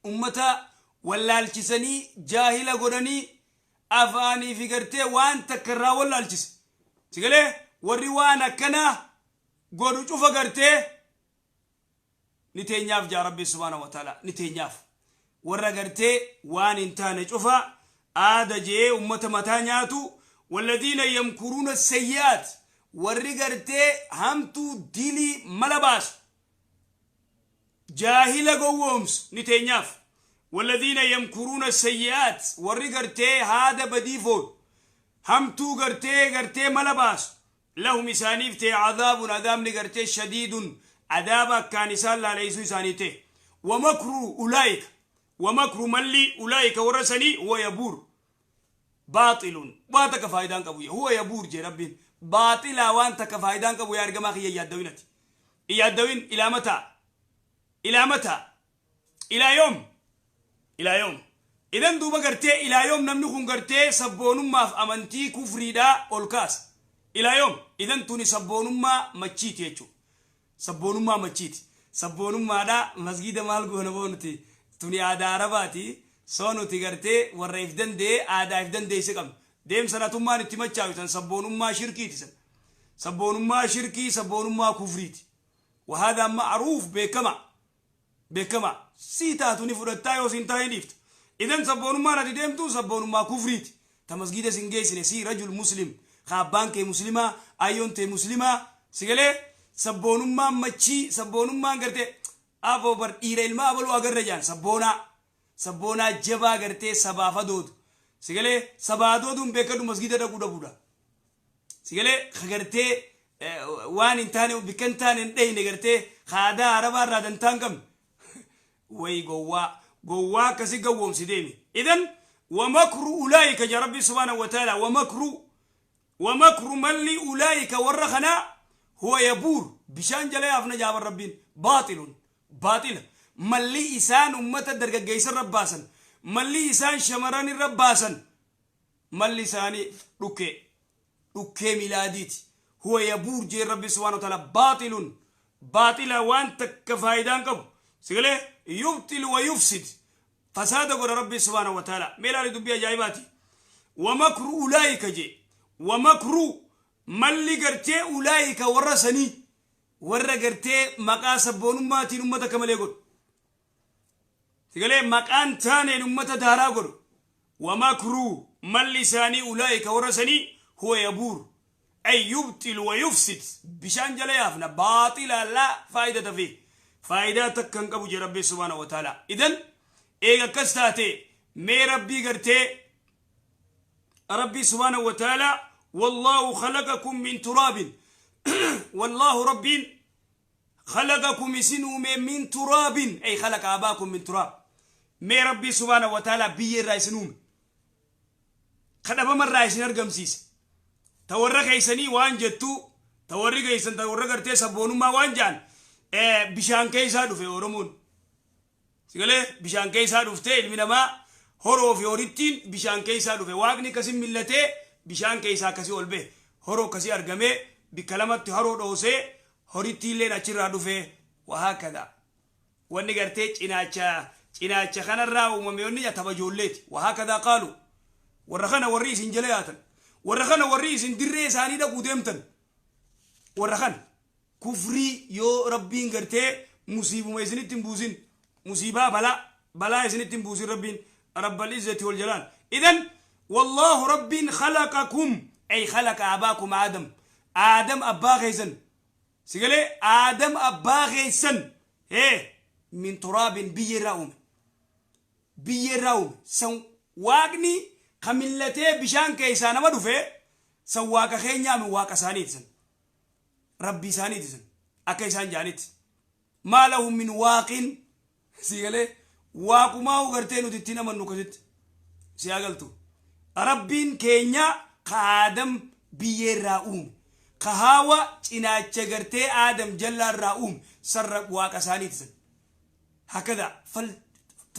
Ummata wallaalchisanii jaahila godhanii afaanii fi gartee waan takka irraa wallaalchise. Sigalee warri waan akkanaa godhu cufa gartee ni teenyaaf jaa Rabbi subhaanahu wa ta'ala, ni teenyaaf. Warra gartee waan hin taane cufa aada jee ummata mataa nyaatu. Walladhiina yamkuruuna sayyi'aat, warri gartee hamtuu dilii mala baasu, jaahila gowwoomsu, ni teenyaaf. Walladhiina yamkuruuna sayyi'aat, warri gartee haada badii fooyu, hamtuu gartee mala baasu, lahum isaaniif ta'e cadaabun, adaabni gartee shadiidun, adaaba akkaan isaan laaleessuu isaanii ta'e. Wamakru ulaa'ika, wamakru malli ulaa'ika warra sanii, huwa yabuur baaxilun, waan takka faayidaan qabu. Huwa yabuur jee Rabbiin, baaxilaa, waan takka faayidaan qabu. Yaa ergamaa kiyya, yaaddawinati yaaddawin. Ilaa mataa, ilaa mataa, ilaa yoom, ilaa yoom? Idan duuba gartee ilaa yoom namni kun gartee sabboonummaaf amantii kufriidhaa ol kaasa? Ilaa yoom? Idan tuni sabboonummaa machiiti jechuudha. Sabboonummaa machiiti, sabboonummaadha. Masgiida maal goona boo nuti? Tuni aadaa Arabaati. Soo nuti gartee warra if danda'e aadaa if dandeesse qabna. Deemsa natummaan itti machaayu tan sabboonummaa shirkiiti, san sabboonummaa shirkii, sabboonummaa kufriiti. وهذا معروف, beekama, beekama. Sii taatu ni fudhattaa, yoo siin taa'ee dhiifta. Idan sabboonummaan ati deemtu sabboonummaa kufriiti. Ta masgiida sin geessine sii rajul muslim ka abbaan kee muslimaa, ayyoon tee muslimaa. Sigalee sabboonummaan machii, sabboonummaan gartee aboo bar dhiira ilmaa abaluu agarra jaan, sabboonaa, sabboonaa jabaa gartee sabaaf adoodu. Sigalee sabaa adooduun beekadhu, masgiida dhaquu dhabuudha. Sigalee ka gartee waan hin taane bikka hin taane hin dheyne, gartee aadaa Arabaa irraa dantaa hin qabne way gowwaa, gowwaa akkasi gowwoomsi deemi. Idan wamakru ulaa'ika ja Rabbi subhaanahu wa ta'ala. Wamakru malli ulaa'ika warra kanaa huwa yabuur, bishaan jala yaafna jaaban Rabbiin. Baaxilun, baaxila malli isaan ummata dargaggeessa irra baasan, malli isaan shamaran irra baasan, malli isaanii dhukkee, dhukkee milaadiiti. Huwa yabuur jee Rabbi subhaanahu wa ta'ala. Baaxilun, baaxila, waan takka faayidaan qabu. Sigalee yubxilu wa yufsid, fasaada godha Rabbi subhaanahu wa ta'ala. Mee ilaali, dubbii ajaa'ibaati. Wamakru ulaa'ika jee. Wamakru malli gartee ulaa'ika warra sanii, warra gartee maqaa sabboonummaatiin ummata akka malee godhu, sigalee maqaan taaneen ummata daaraa godhu, wamakru malli isaanii ulaa'ika warra sanii huwa yabuur ay yubxilu wa yufsid, bishaan jala yaafna, baaxila, laa faayidata fi faayidaa takka hin qabu jee Rabbi subhaanahu wa ta'ala. Idan eega akkas taate, mee Rabbii gartee Rabbii subhaanahu wa ta'ala, wallaahu khalaqakum min turaabin, wallaahu Rabbiin khalaqakum isin uume, min turaabin ay khalaqa abaakum min turaab. Mee Rabbii subhaanahu wa ta'ala biyya irraa isin uume, kadhabamarraa isin argamsiise. Ta warra keeysanii waan jettu, ta warri keeysan, ta warra gartee sabboonummaa waan jaan, bishaan keeysaa dhufe Oromoon. Sigalee bishaan keeysaa dhufte ilmi namaa, horoo fi horittiin bishaan keeysaa dhufe. Waaqni akkasin millatee bishaan keeysaa akkasii ol bahe, horoo akkasii argamee bikka lamatti haroo dhoosee, horittiilleen achirraa dhufe. Wahaakada wanni gartee cinaacha, cinaacha kanarraa uumame wanni tapha ijoolleeti. Wahaakadaa qaalu warra kana, warri isin jala yaatan, warra kana warri isin dirree isaanii dhaquu deemtan, warra kana kufrii. Yoo Rabbiin gartee musiibuma isinitti hin buusin, musiibaa, balaa, balaa isinitti hin buusin Rabbiin rabbal izzati wal jalaal. Idan wallaahu Rabbiin khalaqakum ay khalaqa abaakum Aadam, Aadam abbaa keessan, sigalee Aadam abbaa keessan hee min turaabin, biyya irraa uume, biyya irraa uume. San Waaqni ka millatee bishaan keessaa nama dhufe san Waaqa keenyaami, Waaqa isaaniiti, san Rabbi isaaniiti, san akka isaan jaanitti maa lahum min waaqin. Sigalee waaqumaa gartee nuti ittiin amannu akkasitti si agaltu. Rabbiin keenya ka Aadam biyyeerraa uume, ka Haawa cinaacha gartee Aadam jallaarraa uume, sarra waaqa isaaniiti san. Hakada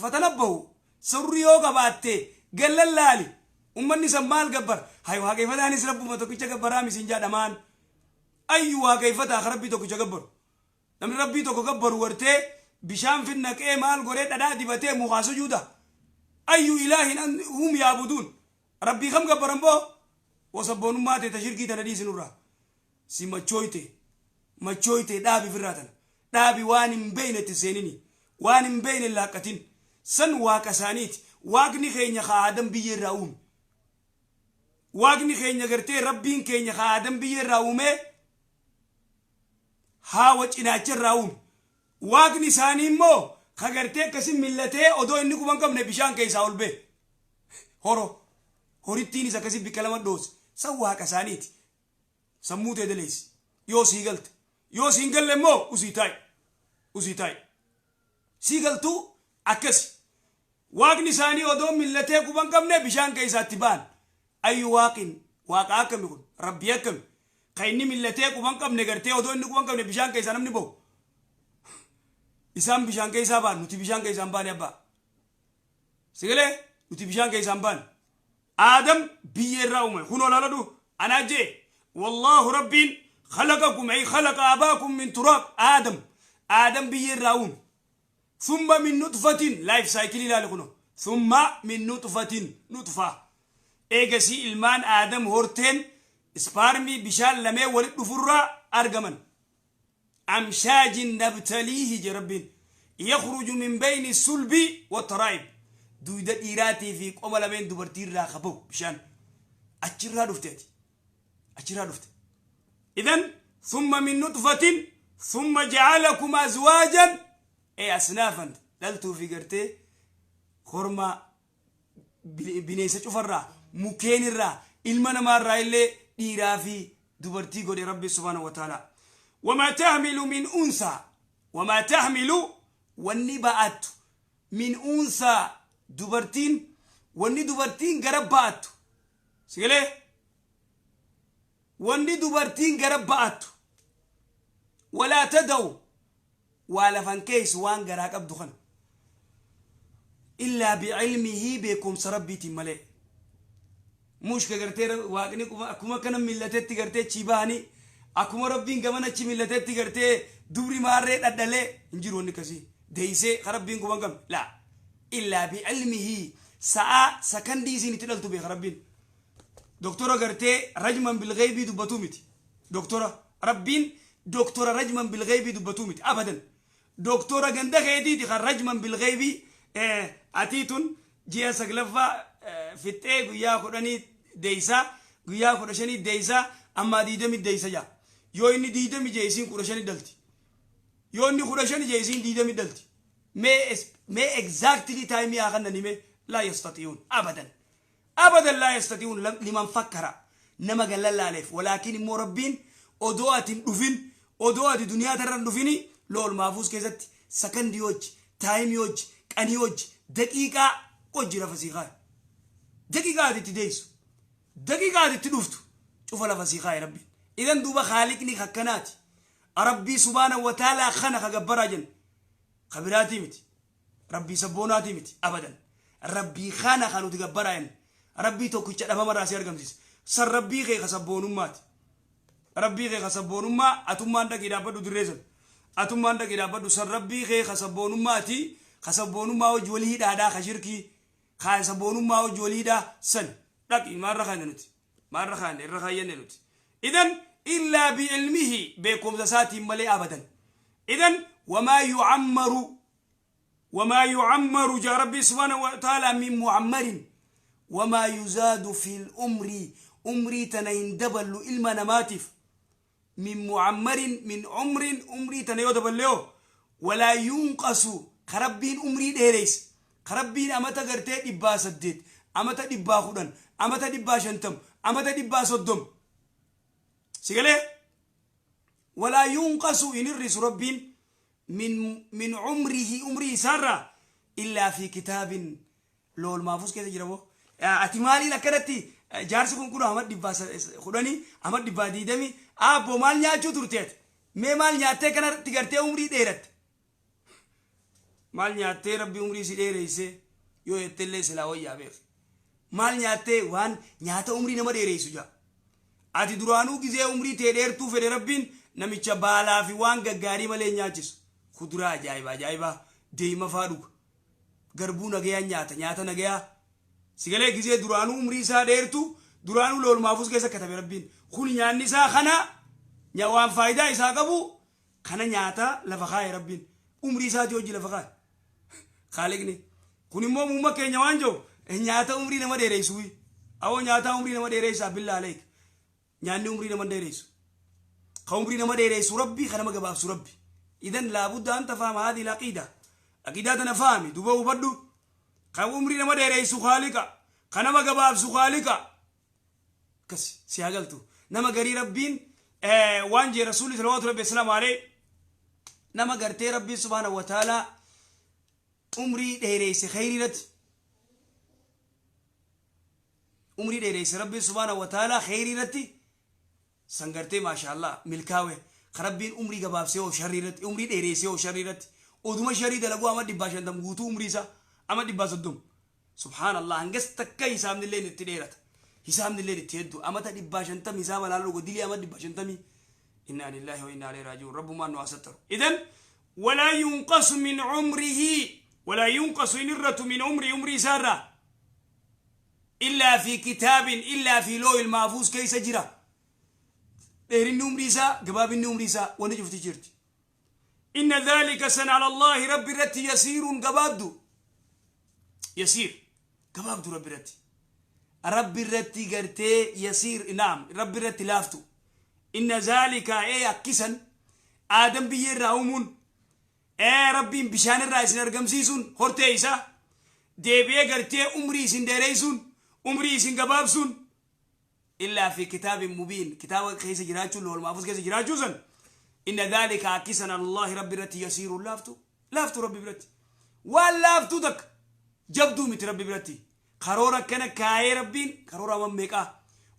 fatanabbahu. Surri yoo qabaatte gallan laali. Ummanni san maal gabbara? Hay, waaqeffataanis rabbuma tokkicha gabbaraa misin jedhamaan. Ayyu waaqeffataa ka rabbii tokkicha gabbaru? Namni rabbii tokko gabbaru gartee bishaan finnaqee, maal godhee, dhadhaa dibatee mukaa sujuuda? Ayyu ilaahin hum yaabuduun? Rabbii kam gabbaran boo? Wasabboonummaa ta'e ta shirkii tana dhiisinurraa si machooyte, machooyte. Dhaabi firraa tana, dhaabi. Waan hin beeyne itti seenini, waan hin beeyne hin laaqqatin. San waaqa isaaniiti. Waaqni keenya ka Aadam biyya irraa uume, waaqni keenya gartee rabbiin keenya ka Aadam biyya irraa uume, Haawa cinaacha irraa uume. Waaqni isaanii immoo ka gartee akkasin millatee odoo inni quban qabne bishaan keessaa ol bee horo horittiinis akkasi bikka lama dhoose san waaqa isaaniiti. Sammuu tee daleessi yoo sii galte. Yoo siin galle immoo usii taa'i, usii taa'i. Sii galtuu akkasi. Waaqni isaanii odoo millatee quban qabne bishaan keessaatti ba'an. Ayyu waaqin, waaqa akkami kun? Rabbii akkami ka inni millatee quban qabne, gartee odoo inni quban qabne bishaan keessaa namni bahu? Isaan bishaan keessaa ba'an, nuti bishaan keessaa hin baane. Abbaa sigalee, nuti bishaan keessaa hin baane. Aadam biyya irraa uume. Kun olaaladhu anaa jee. Wallaahu, rabbiin, khalaqakum, ay khalaqa abaakum min turaab. Aadam, Aadam biyya irraa uume. Thumma min nutfatin, life cycle ilaali kuno. Thumma min nutfatin, nutfa. Eegasii ilmaan Aadam horteen ispaarmii bishaan lamee walit dhufurraa argaman. Amshaajin nabtaliihi je rabbiin. Yakhruju min bayni sulbi wattaraa'ib. Duyda dhiiraatii fi qoma lameen dubartii irraa ka bahu bishaan achirraa dhufte. Ati achirraa dhufte. Idan thumma min nutfatin, thumma ja'alakum azwaajan e asnaafan. Dhaltuu fi gartee korma, bineensa cufarraa, mukeenirraa, ilma namaarraa illee dhiiraa fi dubartii godhe rabbi subhaanahu wa ta'ala. Wamaa tahmilu min unsaa, wamaa tahmilu, wanni ba'attu, min unsaa, dubartiin, wanni dubartiin gara ba'attu, sigalee, wanni dubartiin gara ba'attu, walaa tada'u, waa lafan keeysu, waan garaa qabdu kana, illaa bicilmihi, beekumsa rabbiitiin malee. Mushka gartee waaqni akkuma akkana millatetti gartee chii bahanii, akkuma rabbiin gamana achi millatetti gartee dubri maarree dhadhalee hin jiru. Wanni akkasii deeysee ka rabbiin quban qabne laa. Illaa bicilmihi, sa'aa sakandii isiin itti dhaltu beeka rabbiin. Doktora gartee rajman bilgaybii dubbatuu miti. Doktora rabbiin doktora rajman bilgaybii dubbatuu miti abadan. Doktora ganda keetiiti kan rajman bilgaybii atii tun ji'a 9ffaa fixxee guyyaa 10 deeysaa, guyyaa 15 deeysaa, ammaa 20 deeysa jaa. Yoo inni 20 jee, isiin 15 dhalti. Yoo inni 15 jee, isiin 20 dhalti. Mee exactly time haa kannani mee. Laa yastati'uun abadan, abadan laa yastati'uun. Liman fakkara, nama gallallaaleef. Walaakin immoo rabbiin odoo ati hin dhufin, odoo ati duniyaa tarra hin dhufini, lool maafuus keessatti sakandii hojji, time hojji, qanii hojji, daqiiqaa hojji lafa sii kaa'e. Daqiiqaa ati itti deessu, daqiiqaa ati itti dhuftu cufa lafa sii kaa'e rabbiin. Idan duuba haaliqni kakkanaati. Rabbii subhaanahu wa ta'aalaa kana ka gabbaraa jenna. Ka biraatii miti, rabbii sabboonaatii miti abadan. Rabbii kana kan nuti gabbaraa jenna, rabbii tokkicha dhabamarraa si argamsiise san, rabbii kee ka sabboonummaati. Rabbii kee ka sabboonummaa atummaan dhaqii dhaabbadhu dirree san, atummaan dhaqii dhaabbadhu san. Rabbii kee ka sabboonummaati, ka sabboonummaa hojii walii hidhaadhaa, ka shirkii ka sabboonummaa hojii walii hidhaa san dhaqi. Maarra kaane nuti? Maarra kaane? Irra kaayyanne nuti. Idan illaa biilmihi, beekumsa isaatiin malee abadan. Idan wamaa yucammaru, wamaa yucammaru jaa rabbii subhaanahu wa ta'ala min mucammarin, wamaa yuzaadu fi lumrii, umrii tana hin daballu ilma namaatiif. Min mucammarin, min umrin, umrii tana yoo daballeo, walaa yunqasu. Ka rabbiin umrii dheereyse, ka rabbiin amata gartee 800, amata 110, amata 150, amata 130 sigalee, walaa yunqasu, hin hirrisu rabbiin, min umrihi, umrii isaarraa, illaa fi kitaabin, lool maafus keessa jira moo. Ati maaliin akkanatti jaarsi kun kun ama 110, ama 120? Aabboo, maal nyaachuu turteet? Mee maal nyaattee kanatti gartee umrii dheeratte? Maal nyaattee Rabbi umrii si dheereyse yoo jettellee silaa wayyaa beek. Maal nyaattee? Waan nyaata umrii nama dheereysu jaa. Ati duraanuu gizee umrii tee dheertuu fedhe, Rabbiin namicha baalaa fi waan gaggaarii malee nyaachisu. Kuduraa ajaa'iba ajaa'ibaa, deema faa dhuga, garbuu nagayaa nyaata, nyaata nagayaa sigalee. Gizee duraanuu umrii isaa dheertu, duraanuu loolmaafus keessa katabe Rabbiin kun nyaanni isaa kana, waan faayidaa isaa qabu kana nyaata lafa kaaye. Rabbiin umrii isaatii hojii lafa kaaye. Kaaliqni kun immoo muumma keenya waan jiru nyaata umrii nama dheereessu. Awoo, nyaata umrii nama dheereessaa? Billaa aleek, nyaanni umrii nama dheereessu. Ka umrii nama dheereessu Rabbi, ka nama gabaabsu Rabbi. إذن لابد أن تفهم هذه العقيدة. Aqiidaa tana fahami, duba hubadhu. Ka umrii nama dheereessu Khaaliqa, ka nama gabaabsu Khaaliqa. Akkas si hagaltu. Nama garii Rabbiin waan jee Rasuulli صلوات ربي وسلامه عليه, nama gartee Rabbiin سبحانه وتعالى umrii dheereesse khayrii irratti, umrii dheereesse Rabbiin سبحانه وتعالى khayrii irratti, san gartee maashaallah milkaawe. Ka Rabbiin umrii gabaabsee hoo sharrii irratti, umrii dheereessee hoo sharrii irratti, oduma sharrii dalaguu ama 150 guutuu umrii isaa, ama 130, subhaanallah, hangas takka hisaabni illee itti dheerata, hisaabni illee itti hedduu. Amata 150 hisaaba laaluu godilii, ama 150. إنا لله وإنا إليه راجعون. Rabbumaan nu hasattaru. إذن ولا ينقص من عمره، ولا ينقص hin irratu، من عمره umrii isaarraa، إلا في كتاب، إلا في لوح المحفوظ keessa jira. Dheerinni umrii isaa, gabaabinni umrii isaa, wanni cufti jirti. إن ذلك san على الله Rabbi irratti يسير gabaabdu, يسير gabaabdu Rabbi irratti, Rabbi irratti gartee يسير, نعم, Rabbi irratti laaftu. إن ذلك ee akkisan Aadam biyya irraa uumuun, ee Rabbiin bishaan irraa isin argamsiisuun, hortee isaa deebi'ee gartee umrii isin dheereessuun, umrii isin gabaabsuun, إلا في كتاب مبين kitaaba keessa jiraachuun, lawal mahfuuz keessa jiraachuu san. إن ذلك akkisan على الله Rabbi irratti يسير laaftu, laaftu. Rabbi biratti waan laaftuu takka, jabduu miti Rabbi biratti. Karoora akkana kaayee Rabbiin, karoora amma meeqaa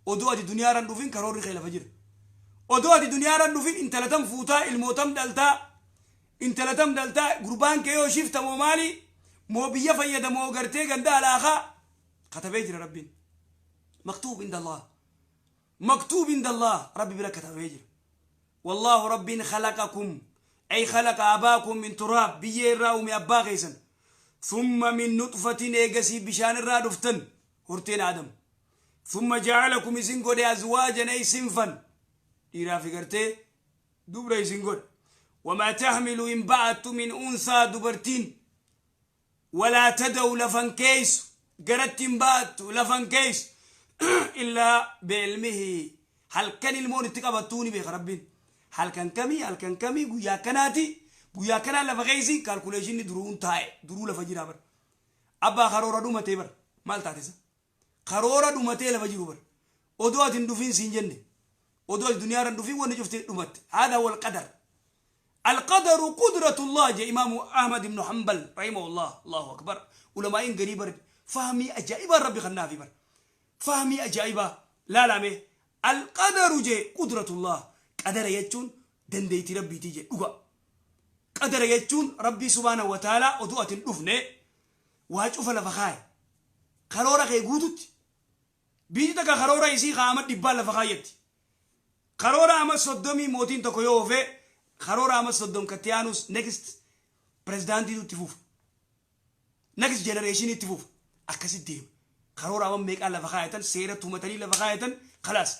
odoo ati duniyaarran dhufin karoorri kee lafa jira. Odoo ati duniyaarran dhufin intalatam fuutaa, ilmootam dhaltaa, intalatam dhaltaa, gurbaan kee yoo shiftamoo maali moo biyya fayyadamoo gartee ganda alaakaa katabee jira Rabbiin. مكتوب عند الله، مكتوب عند الله, Rabbi bira katabee jira. والله Rabbiin خلقكم أي خلق آباءكم من تراب biyyee irraa uume abbaa keessan, ثم من نطفة eegasii bishaan irraa dhuftan, horteen Aadam, ثم جعلكم isin godhe, أزواجا أي صنفا dhiiraa fi gartee dubra isin godhe. وما تحمل hin ba'attu, من أنثى dubartiin, ولا تضع lafan keeysu, garatti hin ba'attu, lafan keeysu, إلا بعلمه. Halkan ilmoon itti qabattuu ni beeka Rabbiin. Halkan kamii, halkan kamii, guyyaa akkanaati, guyyaa akkanaa lafa keeysi, calculationni duruun taa'e duruu lafa jiraa bar. Abbaa, karoora dhumatee bar. Maal taatisa? Karoora dhumatee lafa jiru bar. Odoo ati hin dhufin siin jenne, odoo ati duniyaarra hin dhufin wanni cufte dhumatte. هذا هو القدر. القدر قدرة الله jee Imaamu Ahmad ibnu Hanbal رحمه الله. الله أكبر. Ulamaa'iin garii bar fahmii ajaa'ibaa Rabbi kannaafi bar, fahmii ajaa'ibaa laalame. القدر jee قدرة الله. Qadara jechuun dandeeyti Rabbiitii jee. Dhuga, qadara jechuun Rabbii سبحانه وتعالى oduu ati hin dhufne waa cufa lafa kaaye, karoora kee guututti. Biyyi takka karoora isii kaama 100n lafa kaayyatti. Karoora ama 30 mootiin tokko yoo ofe, karoora ama 30 katti aanus next pirezidaantiitu itti fufa, next generation itti fufa. Akkasit deema. Karoora ama meeqaan lafa kaayatan, seera tumatanii lafa kaayatan, خلاص.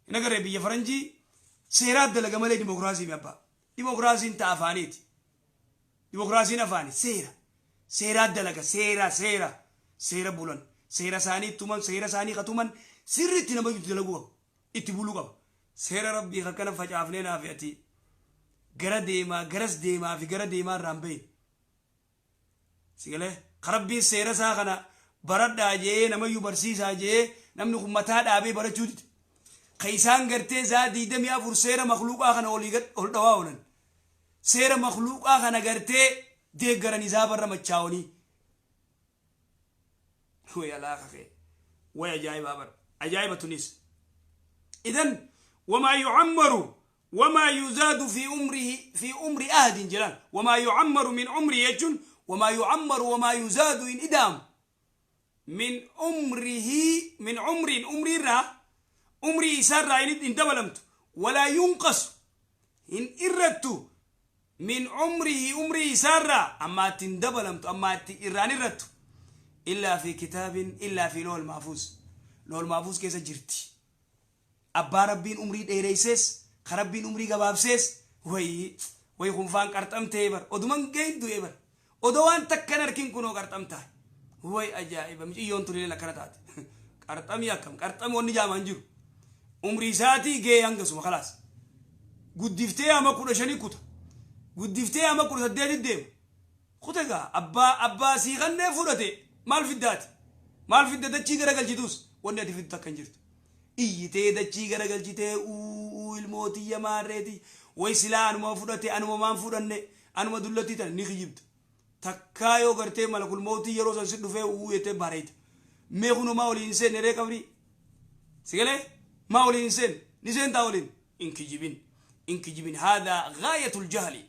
Hin agarree biyya faranjii seeraat dalaga malee dimokiraasii mi abbaa? Dimokiraasiin ta afaaniiti. Dimokiraasiin afaani. Seera seeraat dalaga. Seera, seera, seera bulan, seera isaanii tuman, seera isaanii katuman sirriitti nama itti dalaguu qaba, itti buluu qaba. Seera Rabbii akkana facaafnee naafi ati gara deemaa, garas deemaa fi gara deemaa irraan bahin sigalee. Rabbiin seera isaa kana baradhaa jee, namayyuu barsiisaa jee, namni kun mataa dhaabee barachuu dide. Ka isaan gartee zaa 24 seera makluuqaa kana olii gad ol dhawaa oolan, seera makluuqaa kana gartee deeggaran isaa barra machaa'onii. Way alaaqa kee way ajaa'ibaa bara ajaa'iba tunis. Idan wamaa yucammaru wamaa yuzaadu fi umrihi fi umri ahadin jedhaan. Wamaa yucammaru min umrii jechuun wamaa yucammaru wamaa yuzaadu in idaamu min umrihi min umriin umriirraa umrii isaarraa hin dabalamtu, walaa yunqasu hin irrattu, min umrihi umrii isaarraa ammaatti hin dabalamtu, ammaatti irraan irrattu, illaa fi kitaabin illaa fi lawhil mahfuuz, lawhil mahfuuz keessa jirti. Abbaa Rabbiin umrii dheereysees ka Rabbiin umrii gabaabsees wayi wayi kunfaan qarxamtee bar oduman gahin du'ee bar odoo waan takkan harkin kunoo qarxamtaa. Way ajaa'iba, miciyyoon tunileen akkana taate. Qarxamii akkam qarxami wanni jaamaan jiru umrii isaatii gahee hangasuma kalaas guddiftee ama 15 kuta guddiftee ama 18 deema kute gaa abbaa sii kannee fudhate. Maal fiddaati? Maal fidda? Dachii garagalchituus wanni ati fiddu takka hin jirtu. Iyyitee dachii garagalchitee uu ilmootiyya maarreeti way silaa anuma fudhate anuma maan fudhanne anuma dullattii tana ni kijibda. Takkaa yoo gartee malakul mawtii yeroo san si dhufee uu jettee bareeda. Mee kunoo maa waliin hin seenne ree qabrii? Sigalee maa waliin hin seenne? Ni seentaa waliin? Hin kijibin, hin kijibin. Haadhaa gaayatul jahli,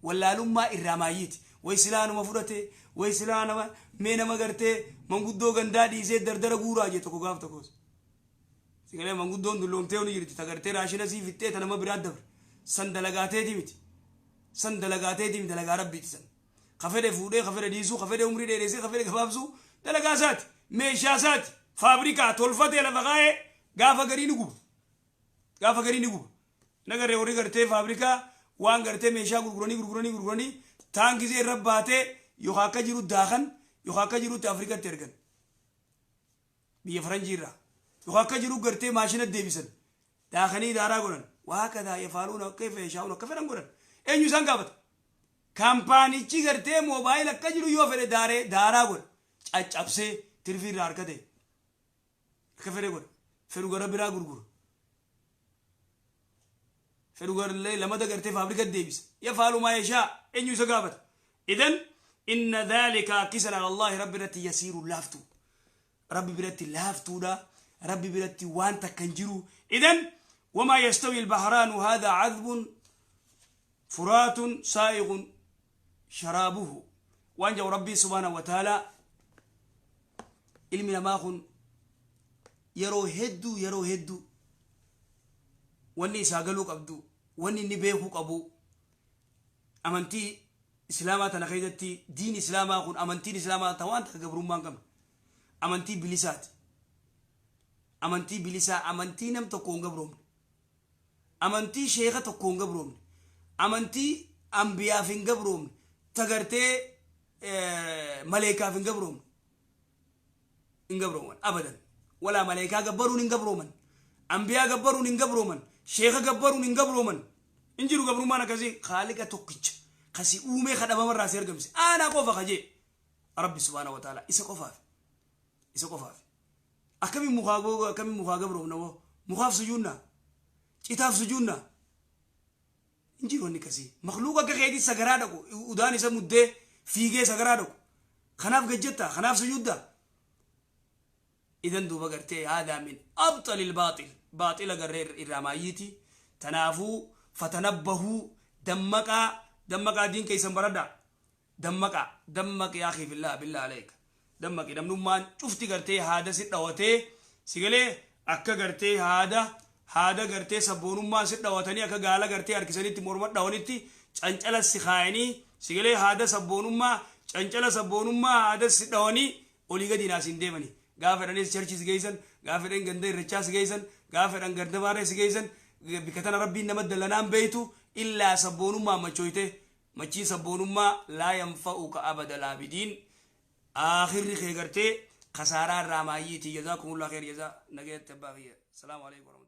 wallaalummaa irraa maayyiiti. Way silaa anuma fudhate, way silaa nama mee nama gartee manguddoo gandaa dhiisee dardara guuraa jee tokko gaaf tokkos. Sigalee manguddoon dulloomtee ni jirti ta gartee raashina sii fixxee ta nama biraa dabre. San dalagaateeti miti, san dalagaateeti miti, dalagaa Rabbiiti san. Ka fedhe fuudhee ka fedhe dhiisuu, ka fedhe umrii dheeresee ka fedhe gabaabsuu dalagaa isaati, meeshaa isaati, faabrikaa tolfatee lafa kaa'ee gaafa garii ni guba, gaafa garii ni guba. Nagarree warri gartee faabrikaa waan gartee meeshaa gurguranii gurguranii gurguranii taan gizee irra baatee yookaan akka jiru daakan yookaan akka jirutti Afrikatti ergan biyya faranjii irraa yookaan akka jiru gartee maashina deebisan daakanii daaraa godhan. Waa kadaa yafaaluun kayfa yashaa'uun akka fedhan godhan. Eenyu isaan gaafata? Kaampaanichi gartee moobaayil akka jiru yoo fedhe daaree daaraa godha, caccabsee tirfii irraa harkate akka fedhe godha. Fedhu gara biraa gurgura, fedhu garlee lamada gartee faabrika deebisa. Yafaalu maa yashaa, eenyu isa gaafata? Idan inna dhaalika akkisan ala Allahi Rabbi irratti yasiiru laaftu, Rabbi biratti laaftuudha, Rabbi biratti waan takka hin jiru. Idan wamaa yastawi albahraanu haadha cadbun furaatun saa'iqun sharaabuhu waan jedhu Rabbiin subhaanahu wa ta'aalaa. Ilmi namaa kun yeroo hedduu yeroo hedduu wanni isaa galuu qabdu, wanni inni beekuu qabu, amantii islaamaa tana keessatti diin islaamaa kun amantiin islaamaa ta waan takka gabrummaa hin qabne, amantii bilisaati, amantii bilisaa, amantii nam tokko hin gabroomne, amantii sheeka tokko hin gabroomne, amantii ambiyaaf hin gabroomne, ta gartee maleekaaf hin gabroomne, hin gabrooman abadan. Walaa maleekaa gabbaruun hin gabrooman, ambiyaa gabbaruun hin gabrooman, sheeka gabbaruun hin gabrooman. Hin jiru gabrummaan akkasii. Haaliqa tokkicha kasi uumee kadhabamarraa si argamse aanaa qofa kajee Rabbi subhaana wa ta'ala isa qofaaf, isa qofaaf. Akkamiin mukaa akkamiin mukaa gabroomna moo mukaaf sujuunnaa citaaf sujuunnaa? Hin jiru wanni akkasii. Makluuqa akka keetii sagaraa dhaqu udaan isa muddee fiigee sagaraa dhaqu kanaaf gajjattaa kanaaf sujuuddaa. Idan duuba gartee haadaa min abxalil baaxil, baaxila garree irraa maayyiiti. Tanaafuu fatanabbahuu, dammaqaa, dammaqaa, diin keessan baradhaa, dammaqaa, dammaqi yaa akii fillah billah aleek, dammaqi. Namnummaan cufti gartee haada si dhawatee sigalee akka gartee haada gartee sabboonummaa si dhawatanii akka gaala gartee harkisanitti morma dhawanitti cancala si kaayanii sigalee haada sabboonummaa cancala sabboonummaa haada si dhawanii olii gadi naas hin deemanii. Gaafa fedhanis churchii si geessan, gaafa fedhan ganda irrechaa si geessan, gaafa fedhan ganda maarree si geessan. Bikka tana Rabbiin nama dallanaan beeytu illaa sabboonummaa machoyte. Machiin sabboonummaa laa yanfa'uka abada laabidiin, aakhirri kee gartee kasaaraa irraa maayyiiti. Jazaakumullah kheer jazaa. Nagayatti abbaa kiyya. Salaamu alaikum.